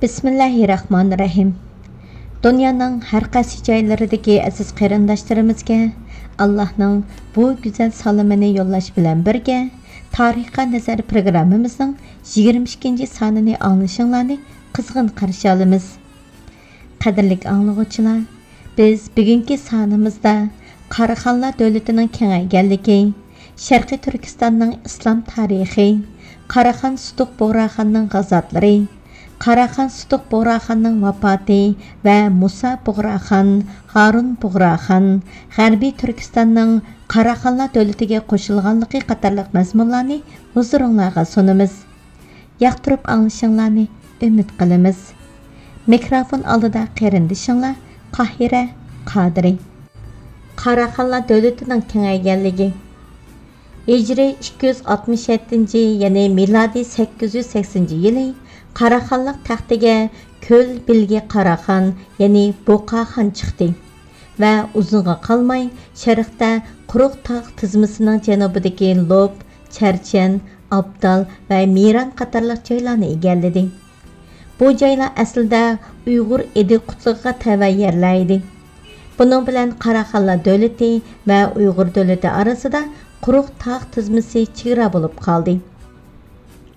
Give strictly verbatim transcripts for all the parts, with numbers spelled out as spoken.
بىسمىللاھىررەھمانىررەھىم. دۇنيانىڭ ھەر قايسى جايلىرىدىكى ئەزىز قېرىنداشلىرىمىزگە ئاللاھنىڭ بۇ گۈزەل سالىمىنى يوللاش بىلەن بىرگە، تارىخقا نەزەر پروگراممىمىزنىڭ يىگىرمە ئىككىنچى سانىنى ئاڭلىشىڭلارنى قىزغىن قارشى ئالىمىز. قەدىرلىك ئاڭلىغۇچىلار، بىز بۈگۈنكى سانىمىزدا قاراخانلار دۆلىتىنىڭ كېڭەيگەنلىكى، شەرقىي تۈركىستاننىڭ ئىسلام تارىخى، قاراخان سۇتۇق بۇغراخاننىڭ غازاتلىرى، قاراخان سۇتۇق بۇغراخاننىڭ ۋاپاتى ۋە مۇسا بۇغراخان، ھارۇن بۇغراخان، غەربىي تۈركىستاننىڭ قاراخانلار دۆلىتىگە قوشۇلغانلىقى قاتارلىق مەزمۇنلارنى ھۇزۇرۇڭلارغا سۇنىمىز. ياقتۇرۇپ ئاڭلىشىڭلارنى ئۈمىد قىلىمىز. مىكروفون ئالدىدا قېرىندىشىڭلار قاھىرە قادىرى. قاراخانلار دۆلىتىنىڭ كېڭەيگەنلىكى. ھىجرىي ئىككى يۈز ئاتمىش يەتتىنچى، يەنى مىلادىي سەككىز يۈز سەكسىنىنچى يىلى قاراخانلىق تەختىگە كۆل بىلگە قاراخان، يەنى بوقاخان چىقتى ۋە ئۇزۇنغا قالماي شەرقتە قۇرۇق تاغ تىزمىسىنىڭ جەنۇبىدىكى لوپ، چەرچەن، ئابدال ۋە مىران قاتارلىق جايلارنى ئىگىلىدى. بۇ جايلار ئەسلىدە ئۇيغۇر ئىدىقۇتلۇقىغا تەۋە يەرلەر ئىدى. بۇنىڭ بىلەن قاراخانلار دۆلىتى ۋە ئۇيغۇر دۆلىتى ئارىسىدا قۇرۇق تاغ تىزمىسى چېگرا بولۇپ قالدى.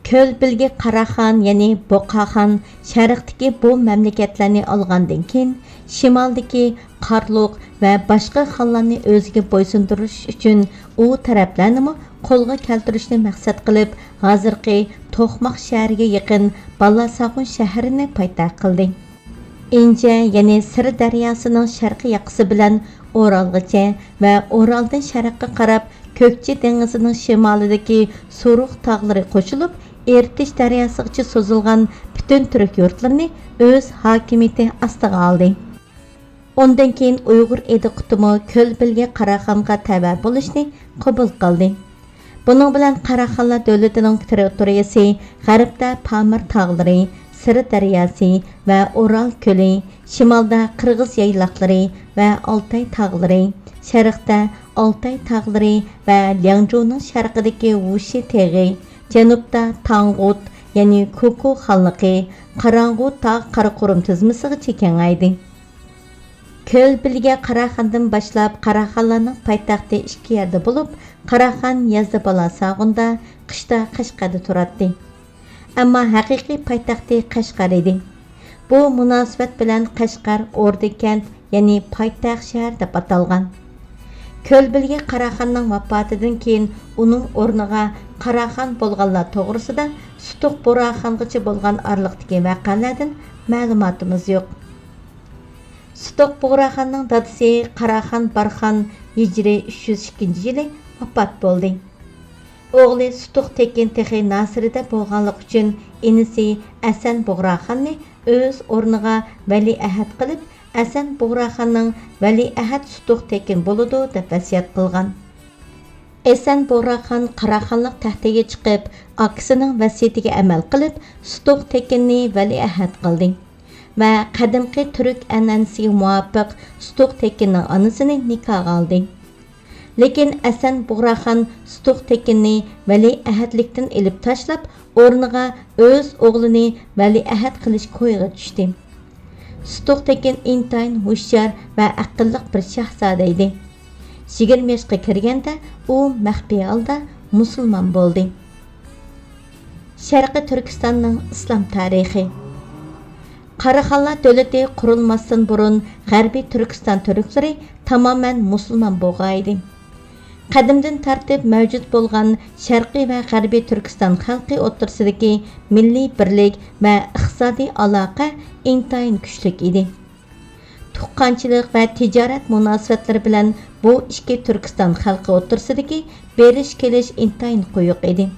كۆل بىلگە قاراخان، يەنى بوقاخان شەرقتىكى بۇ مەملىكەتلەرنى ئالغاندىن كېيىن، شىمالدىكى قارلۇق ۋە باشقا خانلارنى ئۆزىگە بويسۇندۇرۇش ئۈچۈن ئۇ تەرەپلەرنىمۇ قولغا كەلتۈرۈشنى مەقسەت قىلىپ، ھازىرقى توقماق شەھىرىگە يېقىن بالاساغۇن شەھىرىنى پايتەخت قىلدى. ئىنجە، يەنى سىر دەرياسىنىڭ شەرقىي ياقىسى بىلەن ئورالغىچە ۋە ئورالدىن شەرققە قاراپ كۆكچى دېڭىزىنىڭ شىمالىدىكى سورۇق تاغلىرى قوشۇلۇپ، ئىرتىش دەرياسىغىچە سوزۇلغان پۈتۈن تۈرك يۇرتلىرىنى ئۆز ھاكىمىيىتى ئاستىغا ئالدى. ئۇندىن كېيىن ئۇيغۇر ئىدىقۇتىمۇ كۆل بىلگە قاراخانغا تەۋە بولۇشنى قوبۇل قىلدى. بۇنىڭ بىلەن قاراخانلار دۆلىتىنىڭ تېررىتورىيىسى غەربتە پامىر تاغلىرى، سىر دەرياسى ۋە ئورال كۆلى، شىمالدا قىرغىز يايلاقلىرى ۋە ئالتاي تاغلىرى، شەرقتە ئالتاي تاغلىرى ۋە لياڭجۇنىڭ شەرقىدىكى ۋۇشى تېغى، جەنۇبتا تاڭغۇت، يەنى كوكو خانلىقى، قاراڭغۇ تاغ قاراقۇرۇم تىزمىسىغىچە كېڭەيدى. كۆل بىلگە قاراخاندىن باشلاپ قاراخانلارنىڭ پايتەختى ئىككى يەردە بولۇپ، قاراخان يازدا بالاساغۇندا، قىشتا قەشقەردە تۇراتتى. ئەمما ھەقىقىي پايتەختى قەشقەر ئىدى. بۇ مۇناسىۋەت بىلەن قەشقەر ئوردىكەنت، يەنى پايتەخت شەھەر دەپ ئاتالغان. كۆل بىلگە قاراخاننىڭ ۋاپاتىدىن كېيىن ئۇنىڭ ئورنىغا قاراخان بولغانلار توغرىسىدا سۇتۇق بۇغراخانغىچە بولغان ئارىلىقتىكى ۋەقەلەردىن مەلۇماتىمىز يوق. سۇتۇق بۇغراخاننىڭ دادىسى قاراخان بارخان ھىجرىي ئۈچ يۈز ئىككىنچى يىلى ۋاپات بولدى. ئوغلى سۇتۇق تېكىن تېخى ناسىرىدە بولغانلىقى ئۈچۈن ئىنىسى ئەسەن بۇغراخاننى ئۆز ئورنىغا ۋەلىئەھەد قىلىپ، ئەسەن بۇغراخاننىڭ ۋەلىئەھەد سۇتۇق تېكىن بولىدۇ دەپ ۋەسىيەت قىلغان. ئەسەن بۇغراخان قاراخانلىق تەختىگە چىقىپ، ئاكىسىنىڭ ۋەسىيىتىگە ئەمەل قىلىپ، سۇتۇق تېكىننى ۋەلىئەھەد قىلدى ۋە قەدىمكى تۈرك ئەنئەنىسىگە مۇۋاپىق سۇتۇق تېكىننىڭ ئانىسىنى نىكاھقا ئالدى. لېكىن ئەسەن بۇغراخان سۇتۇق تېكىننى ۋەلىئەھەدلىكتىن ئېلىپ تاشلاپ، ئورنىغا ئۆز ئوغلىنى ۋەلىئەھەد قىلىش كويىغا چۈشتى. سۇتۇق تېكىن ئىنتايىن ھوشيار ۋە ئەقىللىق بىر شاھزادە ئىدى. يىگىرمە ياشقا كىرگەندە ئۇ مەخپىي ھالدا مۇسۇلمان بولدى. شەرقىي تۈركىستاننىڭ ئىسلام تارىخى. قاراخانلار دۆلىتى قۇرۇلماستىن بۇرۇن غەربىي تۈركىستان تۈركلىرى تامامەن مۇسۇلمان بولغان ئىدى. قەدىمدىن تارتىپ مەۋجۇت بولغان شەرقىي ۋە غەربىي تۈركىستان خەلقى ئوتتۇرىسىدىكى مىللىي بىرلىك ۋە ئىقتىسادىي ئالاقە ئىنتايىن كۈچلۈك ئىدى. تۇغقانچىلىق ۋە تىجارەت مۇناسىۋەتلىرى بىلەن بۇ ئىككى تۈركىستان خەلقى ئوتتۇرىسىدىكى بېرىش-كېلىش ئىنتايىن قويۇق ئىدى.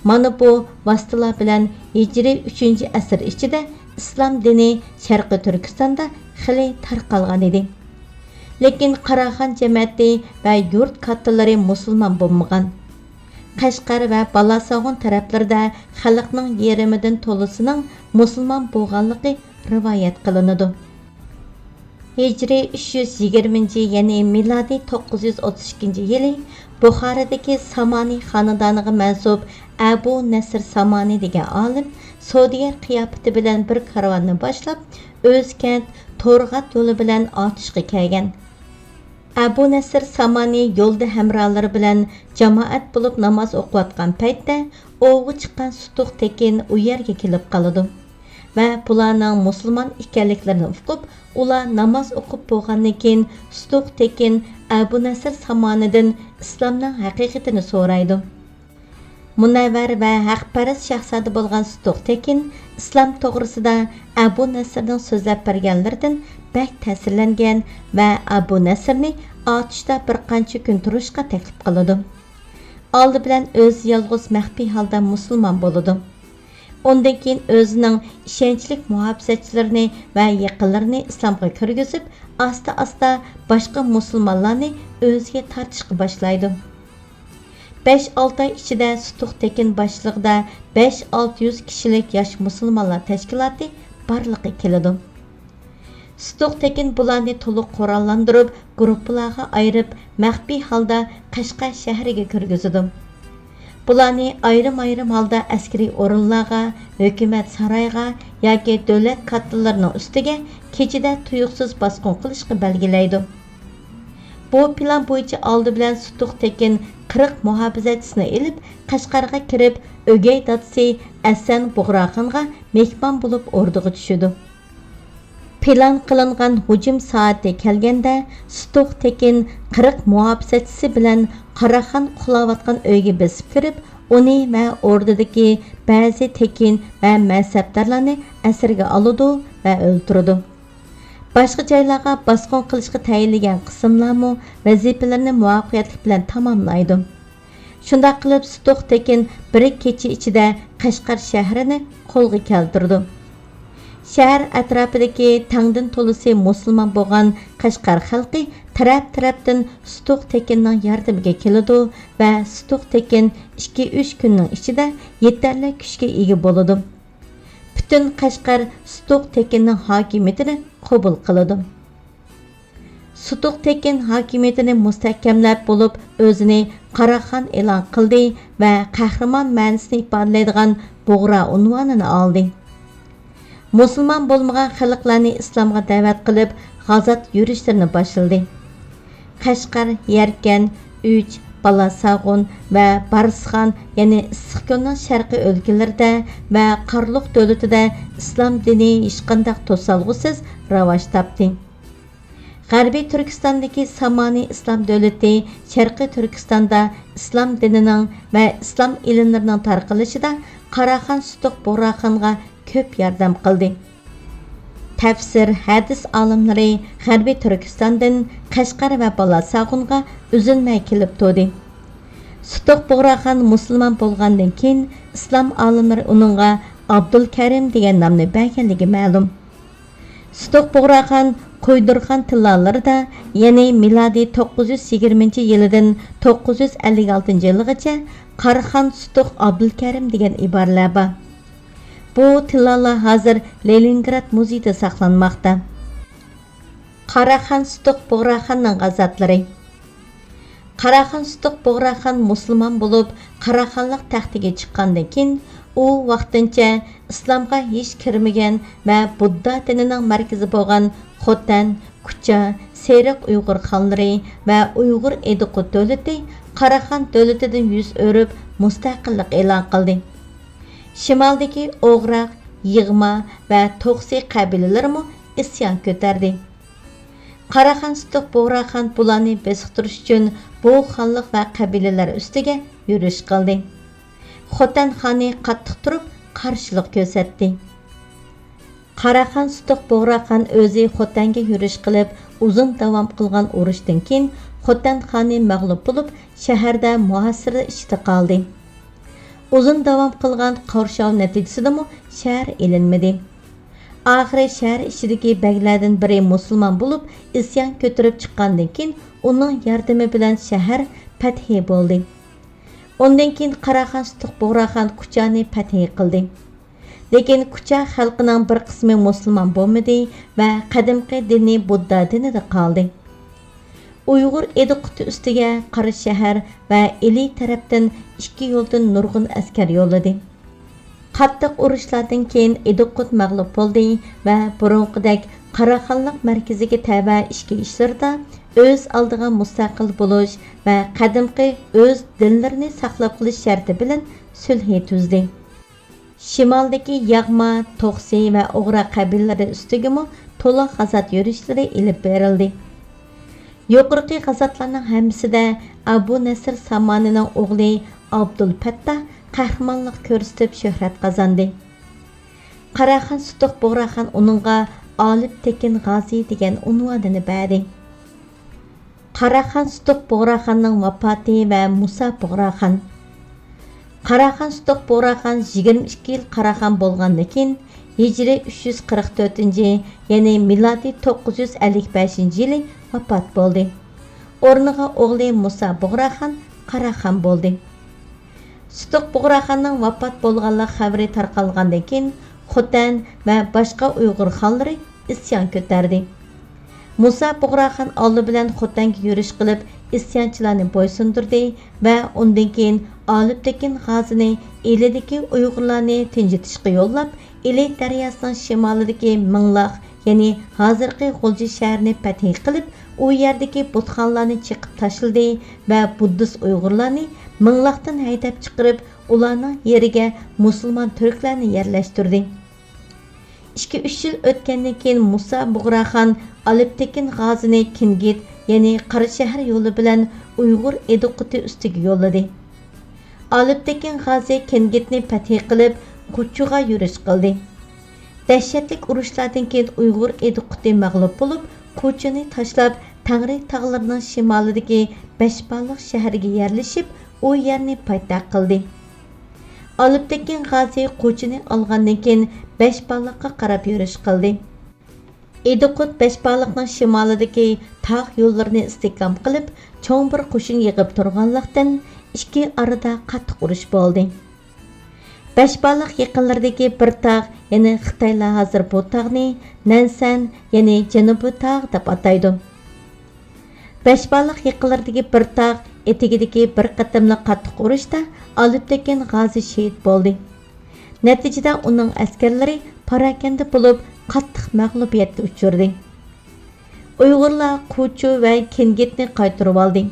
مانا بۇ ۋاسىتىلەر بىلەن ھىجرىي ئۈچىنچى ئەسىر ئىچىدە ئىسلام دىنى شەرقىي تۈركىستاندا خېلى تارقالغان ئىدى. لېكىن قاراخان جەمەتى ۋە يۇرت كاتتىلىرى مۇسۇلمان بولمىغان. قەشقەر ۋە بالاساغۇن تەرەپلىرىدە خەلقنىڭ يېرىمىدىن تولىسىنىڭ مۇسۇلمان بولغانلىقى رىۋايەت قىلىنىدۇ. ھىجرىي ئۈچ يۈز يىگىرمىنچى، يەنى مىلادىي توققۇز يۈز ئوتتۇز ئىككىنچى يىلى بۇخارىدىكى سامانى خانىدانىغا مەنسۇپ ئەبۇ نەسر سامانى دېگەن ئالىم سودىگەر قىياپىتى بىلەن بىر كارۋاننى باشلاپ، ئۆزكەنت، تورغات يولى بىلەن ئاتۇشقا كەلگەن. ئەبۇ نەسر سامانى يولدا ھەمراھلىرى بىلەن جامائەت بولۇپ ناماز ئوقۇۋاتقان پەيتتە، ئوۋغا چىققان سۇتۇق تېكىن ئۇ يەرگە كېلىپ قالىدۇ ۋە بۇلارنىڭ مۇسۇلمان ئىكەنلىكلىرىنى ئۇقۇپ، ئۇلار ناماز ئوقۇپ بولغاندىن كېيىن، سۇتۇق تېكىن ئەبۇ نەسر سامانىدىن ئىسلامنىڭ ھەقىقىتىنى سورايدۇ. مۇنەۋۋەر ۋە ھەقپەرەس شاھزادە بولغان سۇتۇق تېكىن ئىسلام توغرىسىدا ئەبۇ نەسىرنىڭ سۆزلەپ بەرگەنلىرىدىن بەك تەسىرلەنگەن ۋە ئەبۇ نەسىرنى ئاتۇشتا بىر قانچە كۈن تۇرۇشقا تەكلىپ قىلىدۇ. ئالدى بىلەن ئۆزى يالغۇز مەخپىي ھالدا مۇسۇلمان بولىدۇ. ئۇندىن كېيىن ئۆزىنىڭ ئىشەنچلىك مۇھاپىزەتچىلىرىنى ۋە يېقىنلىرىنى ئىسلامغا كىرگۈزۈپ، ئاستا-ئاستا باشقا مۇسۇلمانلارنى ئۆزىگە تارتىشقا باشلايدۇ. بەش-ئالتە ئاي ئىچىدە سۇتۇق تېكىن باشچىلىقىدا بەش-ئالتە يۈز كىشىلىك ياش مۇسۇلمانلار تەشكىلاتى بارلىققا كېلىدۇ. سۇتۇق تېكىن بۇلارنى تولۇق قوراللاندۇرۇپ، گۇرۇپپىلارغا ئايرىپ، مەخپىي ھالدا قەشقەر شەھىرىگە كىرگۈزىدۇ. بۇلارنى ئايرىم-ئايرىم ھالدا ئەسكىرىي ئورۇنلارغا، ھۆكۈمەت سارايىغا ياكى دۆلەت كاتتىلىرىنىڭ ئۈستىگە كېچىدە تۇيۇقسىز باسقۇن قىلىشقا بەلگىلەيدۇ. بۇ پىلان بويىچە ئالدى بىلەن سۇتۇق تېكىن قىرىق مۇھاپىزەتچىسىنى ئېلىپ، قەشقەرگە كىرىپ، ئۆگەي دادىسى ئەسەن بۇغراخانغا مېھمان بولۇپ ئوردىغا چۈشىدۇ. پىلان قىلىنغان ھۇجۇم سائىتى كەلگەندە، سۇتۇق تېكىن قىرىق مۇھاپىزەتچىسى بىلەن قاراخان ئۇخلاۋاتقان ئۆيگە بېسىپ كىرىپ، ئۇنى ۋە ئوردىدىكى بەزى تېكىن ۋە مەنسەپدارلارنى ئەسىرگە ئالىدۇ ۋە ئۆلتۈرىدۇ. باشقا جايلارغا باسقۇن قىلىشقا تەيىنلىگەن قىسىملارمۇ ۋەزىپىلىرىنى مۇۋەپپەقىيەتلىك بىلەن تاماملايدۇ. شۇنداق قىلىپ، سۇتۇق تېكىن بىر كېچە ئىچىدە قەشقەر شەھىرىنى قولغا كەلتۈرىدۇ. شەھەر ئەتراپىدىكى تەڭدىن تولىسى مۇسۇلمان بولغان قەشقەر خەلقى تەرەپ-تەرەپتىن سۇتۇق تېكىننىڭ ياردىمىگە كېلىدۇ ۋە سۇتۇق تېكىن ئىككى-ئۈچ كۈننىڭ ئىچىدە يېتەرلىك كۈچكە ئىگە بولىدۇ. پۈتۈن قەشقەر سۇتۇق تېكىننىڭ ھاكىمىيىتىنى قوبۇل قىلىدۇ. سۇتۇق تېكىن ھاكىمىيىتىنى مۇستەھكەملەپ بولۇپ، ئۆزىنى قاراخان ئېلان قىلدى ۋە قەھرىمان مەنىسىنى ئىپادىلەيدىغان بۇغرا ئۇنۋانىنى ئالدى. مۇسۇلمان بولمىغان خەلقلەرنى ئىسلامغا دەۋەت قىلىپ، غازات يۈرۈشلىرىنى باشلىدى. قەشقەر، يەركەن، ئۈچ، بالاساغۇن ۋە بارسخان، يەنى ئىسسىقكۆلنىڭ شەرقىي ئۆلكىلىرىدە ۋە قارلۇق دۆلىتىدە ئىسلام دىنى ھېچقانداق توسالغۇسىز راۋاج تاپتى. غەربىي تۈركىستاندىكى سامانى ئىسلام دۆلىتى شەرقىي تۈركىستاندا ئىسلام دىنىنىڭ ۋە ئىسلام ئىلىملىرىنىڭ تارقىلىشىدا قاراخان سۇتۇق بۇغراخانغا كۆپ ياردەم قىلدى. تەپسىر، ھەدىس ئالىملىرى غەربىي تۈركىستاندىن قەشقەر ۋە بالاساغۇنغا ئۈزۈلمەي كېلىپ تۇردى. سۇتۇق بۇغراخان مۇسۇلمان بولغاندىن كېيىن، ئىسلام ئالىملىرى ئۇنىڭغا ئابدۇلكەرىم دېگەن نامنى بەرگەنلىكى مەلۇم. سۇتۇق بۇغراخان قويدۇرغان تىللالىرىدا، يەنى مىلادىي توققۇز يۈز يىگىرمىنچى يىلىدىن توققۇز يۈز ئەللىك ئالتىنچى يىلىغىچە قاراخان سۇتۇق ئابدۇلكەرىم دېگەن ئىبارىلەر بار. بۇ تىللالار ھازىر لېنىنگراد مۇزېيىدا ساقلانماقتا. قاراخان سۇتۇق بۇغراخاننىڭ غازاتلىرى. قاراخان سۇتۇق بۇغراخان مۇسۇلمان بولۇپ، قاراخانلىق تەختىگە چىققاندىن كېيىن، ئۇ ۋاقتىنچە ئىسلامغا ھېچ كىرمىگەن ۋە بۇددا دىنىنىڭ مەركىزى بولغان خوتەن، كۇچا، سېرىق ئۇيغۇر خانلىرى ۋە ئۇيغۇر ئىدىقۇت دۆلىتى قاراخان دۆلىتىدىن يۈز ئۆرۈپ، مۇستەقىللىق ئېلان قىلدى. شىمالدىكى ئوغراق، يىغما ۋە توقسى قەبىلىلىرىمۇ ئىسيان كۆتەردى. قاراخان سۇتۇق بۇغراخان بۇلارنى بېسىقتۇرۇش ئۈچۈن بۇ خانلىق ۋە قەبىلىلەر ئۈستىگە يۈرۈش قىلدى. خوتەن خانى قاتتىق تۇرۇپ قارشىلىق كۆرسەتتى. قاراخان سۇتۇق بۇغراخان ئۆزى خوتەنگە يۈرۈش قىلىپ، ئۇزۇن داۋام قىلغان ئۇرۇشتىن كېيىن، خوتەن خانى مەغلۇپ بولۇپ، شەھەردە مۇھاسىرە ئىچىدە قالدى. ئۇزۇن داۋام قىلغان قورشاۋ نەتىجىسىدىمۇ شەھەر ئېلىنمىدى. ئاخىرى شەھەر ئىچىدىكى بەگلەردىن بىرى مۇسۇلمان بولۇپ، ئىسيان كۆتۈرۈپ چىققاندىن كېيىن، ئۇنىڭ ياردىمى بىلەن شەھەر پەتھى بولدى. ئۇندىن كېيىن قاراخان سۇتۇق بۇغراخان كۇچانى پەتھى قىلدى. لېكىن كۇچا خەلقىنىڭ بىر قىسمى مۇسۇلمان بولمىدى ۋە قەدىمكى دىنى بۇددا دىنىدا قالدى. ئۇيغۇر ئىدىقۇتى ئۈستىگە قاراشەھەر ۋە ئىلى تەرەپتىن ئىككى يولدىن نۇرغۇن ئەسكەر يوللىدى. قاتتىق ئۇرۇشلاردىن كېيىن ئىدىقۇت مەغلۇپ بولدى ۋە بۇرۇنقىدەك قاراخانلىق مەركىزىگە تەۋە ئىچكى ئىشلىرىدا ئۆز ئالدىغا مۇستەقىل بولۇش ۋە قەدىمكى ئۆز دىنلىرىنى ساقلاپ قېلىش شەرتى بىلەن سۈلھى تۈزدى. شىمالدىكى ياغما، توخسى ۋە ئوغرا قەبىلىلىرى ئۈستىگىمۇ تولا غازات يۈرۈشلىرى ئېلىپ بېرىلدى. يۇقىرىقى غازاتلارنىڭ ھەممىسىدە ئەبۇ نەسىر سامانىنىڭ ئوغلى ئابدۇلپەتتاھ قەھرىمانلىق كۆرسىتىپ شۆھرەت قازاندى. قاراخان سۇتۇق بۇغراخان ئۇنىڭغا ئالىپ تېكىن غازى دېگەن ئۇنۋانىنى بەردى. قاراخان سۇتۇق بۇغراخاننىڭ ۋاپاتى ۋە مۇسا بۇغراخان. قاراخان سۇتۇق بۇغراخان يىگىرمە ئىككى يىل قاراخان بولغاندىن كېيىن، ھىجرىي ئۈچ يۈز قىرىق تۆتىنچى، يەنى مىلادىي توققۇز يۈز ئەللىك بەشىنچى يىلى ۋاپات بولدى. ئورنىغا ئوغلى مۇسا بۇغراخان قاراخان بولدى. سۇتۇق بۇغراخاننىڭ ۋاپات بولغانلىق خەۋىرى تارقالغاندىن كېيىن، خوتەن ۋە باشقا ئۇيغۇر خانلىرى ئىسيان كۆتەردى. مۇسا بۇغراخان ئالدى بىلەن خوتەنگە يۈرۈش قىلىپ، ئىسيانچىلارنى بويسۇندۇردى ۋە ئۇندىن كېيىن ئالىپتېكىن غازىنى ئىلىدىكى ئۇيغۇرلارنى تىنچىتىشقا يوللاپ، ئىلى دەرياسىنىڭ شىمالىدىكى مىڭلاق، يەنى ھازىرقى غۇلجا شەھىرىنى پەتھى قىلىپ، ئۇ يەردىكى بۇتخانىلارنى چېقىپ تاشلىدى ۋە بۇددىست ئۇيغۇرلارنى مىڭلاقتىن ھەيدەپ چىقىرىپ، ئۇلارنىڭ يېرىگە مۇسۇلمان تۈركلەرنى يەرلەشتۈردى. ئىككى-ئۈچ يىل ئۆتكەندىن كېيىن، مۇسا بۇغراخان ئالپتېكىن غازىنى كىنگىت، يەنى قاراشەھەر يولى بىلەن ئۇيغۇر ئىدىقۇتى ئۈستىگە يوللىدى. ئالپتېكىن غازى كىنگىتنى پەتھى قىلىپ، قۇچۇغا يۈرۈش قىلدى. دەھشەتلىك ئۇرۇشلاردىن كېيىن، ئۇيغۇر ئىدىقۇتى مەغلۇپ بولۇپ، قۇچۇنى تاشلاپ، تەڭرى تاغلىرىنىڭ شىمالىدىكى بەشبالىق شەھىرىگە يەرلىشىپ، ئۇ يەرنى پايتەخت قىلدى. ئالپتېكىن غازى قۇچىنى ئالغاندىن كېيىن، بەشبالىققا قاراپ يۈرۈش قىلدى. ئىدىقۇت بەشبالىقنىڭ شىمالىدىكى تاغ يوللىرىنى ئىستىھكام قىلىپ، چوڭ بىر قوشۇن يىغىپ تۇرغانلىقتىن، ئىككى ئارىدا قاتتىق ئۇرۇش بولدى. بەشبالىق يېقىنلىرىدىكى بىر تاغ، يەنى خىتايلار ھازىر بۇ تاغنى نەنسەن، يەنى جەنۇبىي تاغ دەپ ئاتايدۇ. بەشبالىق يېقىنلىرىدىكى بىر تاغ ئېتىكىدىكى بىر قېتىملىق قاتتىق ئۇرۇشتا ئالپتېكىن غازى شېھىت بولدى. نەتىجىدە ئۇنىڭ ئەسكەرلىرى پاراكەندە بولۇپ، قاتتىق مەغلۇبىيەتكە ئۇچرىدى. ئۇيغۇرلار قۇچۇ ۋە كىنگىتنى قايتۇرۇۋالدى.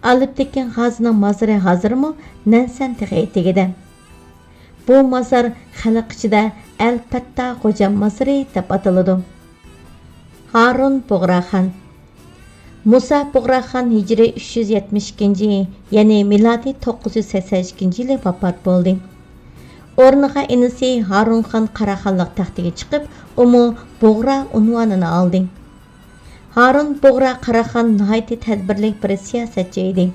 ئالپتېكىن غازىنىڭ مازىرى ھازىرمۇ نەنسەن تېغى ئېتىكىدە. بۇ مازار خەلق ئىچىدە ئەلپەتتا غوجام مازىرى دەپ ئاتىلىدۇ. ھارۇن بۇغراخان. مۇسا بۇغراخان ھىجرىي ئۈچ يۈز يەتمىش ئىككىنچى، يەنى مىلادىي توققۇز يۈز سەكسەن ئىككىنچى يىلى ۋاپات بولدى. ئورنىغا ئىنىسى ھارۇنخان قاراخانلىق تەختىگە چىقىپ، ئۇمۇ بۇغرا ئۇنۋانىنى ئالدى. ھارۇن بۇغرا قاراخان ناھايىتى تەدبىرلىك بىر سىياسەتچى ئىدى.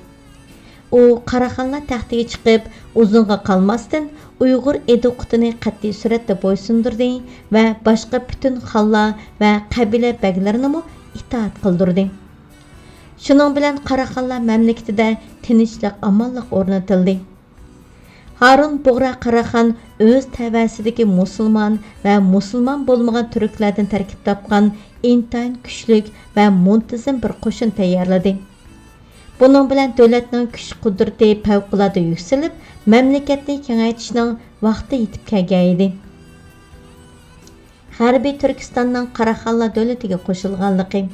ئۇ قاراخانلار تەختىگە چىقىپ، ئۇزۇنغا قالماستىن، ئۇيغۇر ئىدىقۇتىنى قەتئىي سۈرەتتە بويسۇندۇردى ۋە باشقا پۈتۈن خانلار ۋە قەبىلە بەگلىرىنىمۇ ئىتائەت قىلدۇردى. شۇنىڭ بىلەن قاراخانلار مەملىكىتىدە تىنچلىق، ئامانلىق ئورنىتىلدى. ھارۇن بۇغرا قاراخان ئۆز تەۋەسىدىكى مۇسۇلمان ۋە مۇسۇلمان بولمىغان تۈركلەردىن تەركىب تاپقان ئىنتايىن كۈچلۈك ۋە مۇنتىزىم بىر قوشۇن تەييارلىدى. بۇنىڭ بىلەن دۆلەتنىڭ كۈچ-قۇدرىتى پەۋقۇلئاددە يۈكسىلىپ، مەملىكەتنى كېڭەيتىشنىڭ ۋاقتى يېتىپ كەلگەن ئىدى. غەربىي تۈركىستاننىڭ قاراخانلار دۆلىتىگە قوشۇلغانلىقى.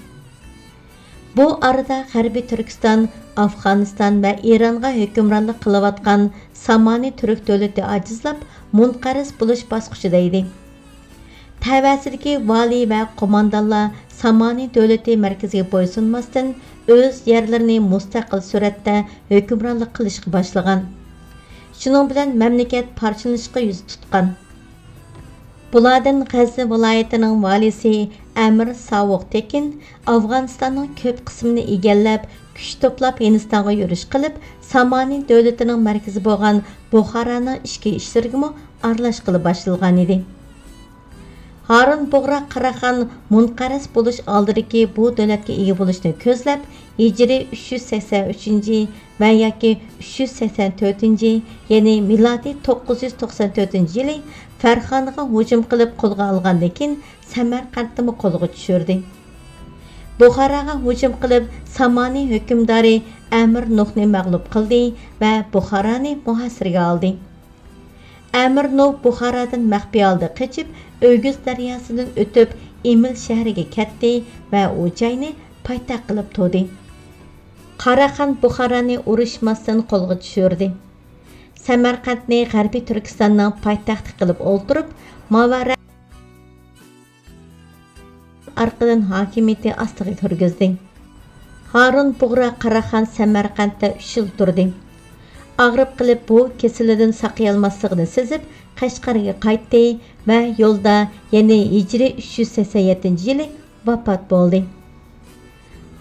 بۇ ئارىدا غەربىي تۈركىستان، ئافغانىستان ۋە ئىرانغا ھۆكۈمرانلىق قىلىۋاتقان سامانى تۈرك دۆلىتى ئاجىزلاپ، مۇنقەرز بولۇش باسقۇچىدا ئىدى. تەۋەسىدىكى ۋالىي ۋە قوماندانلار سامانى دۆلىتى مەركىزىگە بويسۇنماستىن، ئۆز يەرلىرىنى مۇستەقىل سۈرەتتە ھۆكۈمرانلىق قىلىشقا باشلىغان. شۇنىڭ بىلەن مەملىكەت پارچىلىنىشقا يۈز تۇتقان. بۇلاردىن غەزنى ۋىلايىتىنىڭ ۋالىسى ئەمىر ساۋۇق تېكىن ئافغانىستاننىڭ كۆپ قىسمىنى ئىگىلەپ، كۈچ توپلاپ ھىندىستانغا يۈرۈش قىلىپ، سامانى دۆلىتىنىڭ مەركىزى بولغان بۇخارانىڭ ئىچكى ئىشلىرىگىمۇ ئارىلاشقىلى باشلىغانىدى. ھارۇن بۇغرا قاراخان مۇنقەرز بولۇش ئالدىدىكى بۇ دۆلەتكە ئىگە بولۇشنى كۆزلەپ، ھىجرىي ئۈچ يۈز سەكسەن ئۈچىنچى ۋە ياكى ئۈچ يۈز سەكسەن تۆتىنچى، يەنى مىلادىي توققۇز يۈز توقسان تۆتىنچى يىلى فەرغانىغا ھۇجۇم قىلىپ قولغا ئالغاندىن كېيىن، سەمەرقەنتنىمۇ قولغا چۈشۈردى. بۇخاراغا ھۇجۇم قىلىپ، سامانى ھۆكۈمدارى ئەمىر نۇھنى مەغلۇپ قىلدى ۋە بۇخارانى مۇھاسىرىگە ئالدى. ئەمىر نۇھ بۇخارادىن مەخپىي ھالدا قېچىپ، ئۆگۈز دەرياسىدىن ئۆتۈپ، ئىمىل شەھىرىگە كەتتى ۋە ئۇ جاينى پايتەخت قىلىپ تۇردى. قاراخان بۇخارانى ئۇرۇشماستىن قولغا چۈشۈردى. سەمەرقەنتنى غەربىي تۈركىستاننىڭ پايتەختى قىلىپ ئولتۇرۇپ، ماۋەرە ئارقىدىن ھاكىمىيىتى ئاستىغا كىرگۈزدى. ھارۇن بۇغرا قاراخان سەمەرقەنتتە ئۈچ يىل تۇردى. ئاغرىپ قېلىپ، بۇ كېسىلىدىن ساقىيالماسلىقىنى سېزىپ، قەشقەرگە قايتتى ۋە يولدا، يەنى ھىجرىي ئۈچ يۈز سەكسەن يەتتىنچى يىلى ۋاپات بولدى.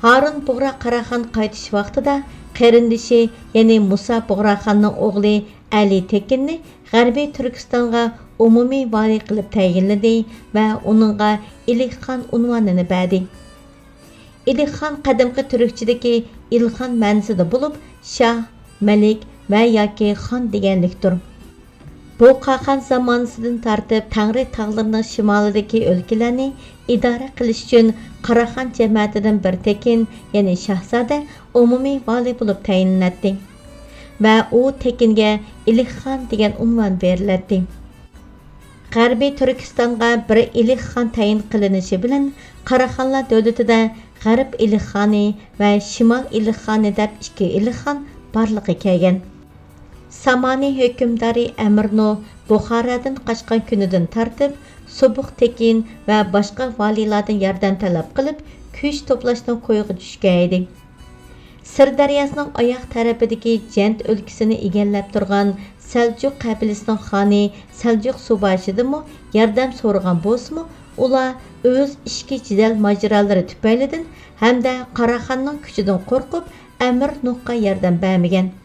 ھارۇن بۇغرا قاراخان قايتىش ۋاقتىدا قېرىندىشى، يەنى مۇسا بۇغراخاننىڭ ئوغلى ئەلى تېكىننى غەربىي تۈركىستانغا ئومۇمىي ۋالىي قىلىپ تەيىنلىدى ۋە ئۇنىڭغا ئىلىخخان ئۇنۋانىنى بەردى. ئىلىخخان قەدىمكى تۈركچىدىكى ئىلخان مەنىسىدە بولۇپ، شاھ، مەلىك ۋە ياكى خان دېگەنلىكتۇر. بۇ قاخان زامانىسىدىن تارتىپ تەڭرى تاغلىرىنىڭ شىمالىدىكى ئۆلكىلەرنى ئىدارە قىلىش ئۈچۈن قاراخان جەمەتىدىن بىر تېكىن، يەنى شاھزادە ئومۇمىي ۋالىي بولۇپ تەيىنلىنەتتى ۋە ئۇ تېكىنگە ئىلىخخان دېگەن ئۇنۋان بېرىلەتتى. غەربىي تۈركىستانغا بىر ئىلىخخان تەيىن قىلىنىشى بىلەن قاراخانلار دۆلىتىدە غەرب ئىلىخخانى ۋە شىمال ئىلىخخانى دەپ ئىككى ئىلىخخان بارلىققا كەلگەن. سامانى ھۆكۈمدارى ئەمىر نوھ بۇخارادىن قاچقان كۈنىدىن تارتىپ، سۇبۇق تېكىن ۋە باشقا ۋالىيلاردىن ياردەم تەلەپ قىلىپ، كۈچ توپلاشنىڭ كويىغا چۈشكەن ئىدى. سىر دەرياسىنىڭ ئاياغ تەرىپىدىكى جەنت ئۆلكىسىنى ئىگىلەپ تۇرغان سەلجۇق قەبىلىسىنىڭ خانى سەلجۇق سۇباشىدىنمۇ ياردەم سورىغان بولسىمۇ، ئۇلار ئۆز ئىچكى جېدەل ماجىرالىرى تۈپەيلىدىن ھەمدە قاراخاننىڭ كۈچىدىن قورقۇپ، ئەمىر نوھقا ياردەم بەرمىگەن.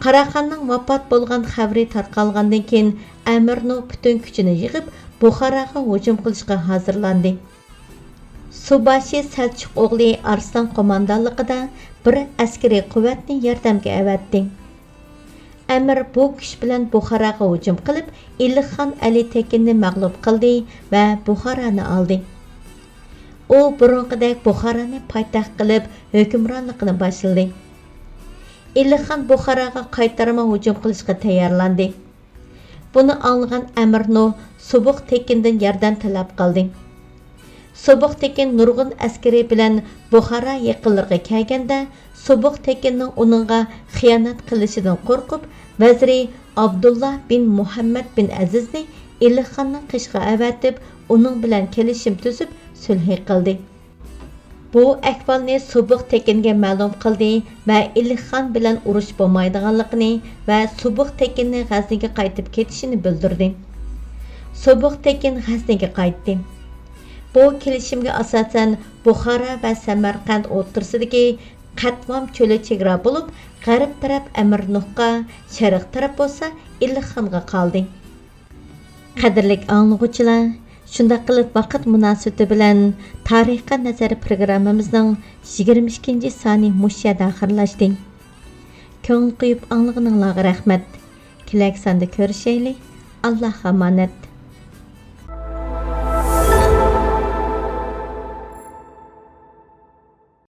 قاراخاننىڭ ۋاپات بولغان خەۋىرى تارقالغاندىن كېيىن، ئەمىر نوھ پۈتۈن كۈچىنى يىغىپ، بۇخاراغا ھۇجۇم قىلىشقا ھازىرلاندى. سۇباشى سەلچۇق ئوغلى ئارسلان قوماندانلىقىدا بىر ئەسكىرىي قۇۋۋەتنى ياردەمگە ئەۋەتتى. ئەمىر بۇ كۈچ بىلەن بۇخاراغا ھۇجۇم قىلىپ، ئىلىخخان ئەلى تېكىننى مەغلۇپ قىلدى ۋە بۇخارانى ئالدى. ئۇ بۇرۇنقىدەك بۇخارانى پايتەخت قىلىپ، ھۆكۈمرانلىقىنى باشلىدى. ئىلىخخان بۇخاراغا قايتارما ھۇجۇم قىلىشقا تەييارلاندى. بۇنى ئاڭلىغان ئەمىر نوھ سۇبۇق تېكىندىن ياردەم تەلەپ قىلدى. سۇبۇق تېكىن نۇرغۇن ئەسكىرى بىلەن بۇخارا يېقىنلىرىغا كەلگەندە، سۇبۇق تېكىننىڭ ئۇنىڭغا خىيانەت قىلىشىدىن قورقۇپ، ۋەزىرى ئابدۇللا بىن مۇھەممەد بىن ئەزىزنى ئىلىخخاننىڭ قېشىغا ئەۋەتىپ، ئۇنىڭ بىلەن كېلىشىم تۈزۈپ، سۈلھى قىلدى. بۇ ئەھۋالنى سۇبۇق تېكىنگە مەلۇم قىلدى ۋە ئىلىخخان بىلەن ئۇرۇش بولمايدىغانلىقىنى ۋە سۇبۇق تېكىننى غەزنىگە قايتىپ كېتىشىنى بىلدۈردى. سۇبۇق تېكىن غەزنىگە قايتتى. بۇ كېلىشىمگە ئاساسەن، بۇخارا ۋە سەمەرقەنت ئوتتۇرىسىدىكى قەتۋام چۆلى چېگرا بولۇپ، غەرب تەرەپ ئەمىر نۇھقا، شەرق تەرەپ بولسا ئىلىخخانغا قالدى. قەدىرلىك ئاڭلىغۇچىلار، شۇنداق قىلىپ ۋاقىت مۇناسىۋىتى بىلەن تارىخقا نەزەر پروگراممىمىزنىڭ يىگىرمە ئىككىنچى سانى مۇشۇ يەردە ئاخىرلاشتى. كۆڭۈل قويۇپ ئاڭلىغىنىڭلارغا رەھمەت. كېلەركى ساندا كۆرۈشەيلى. ئاللاھقا ئامانەت.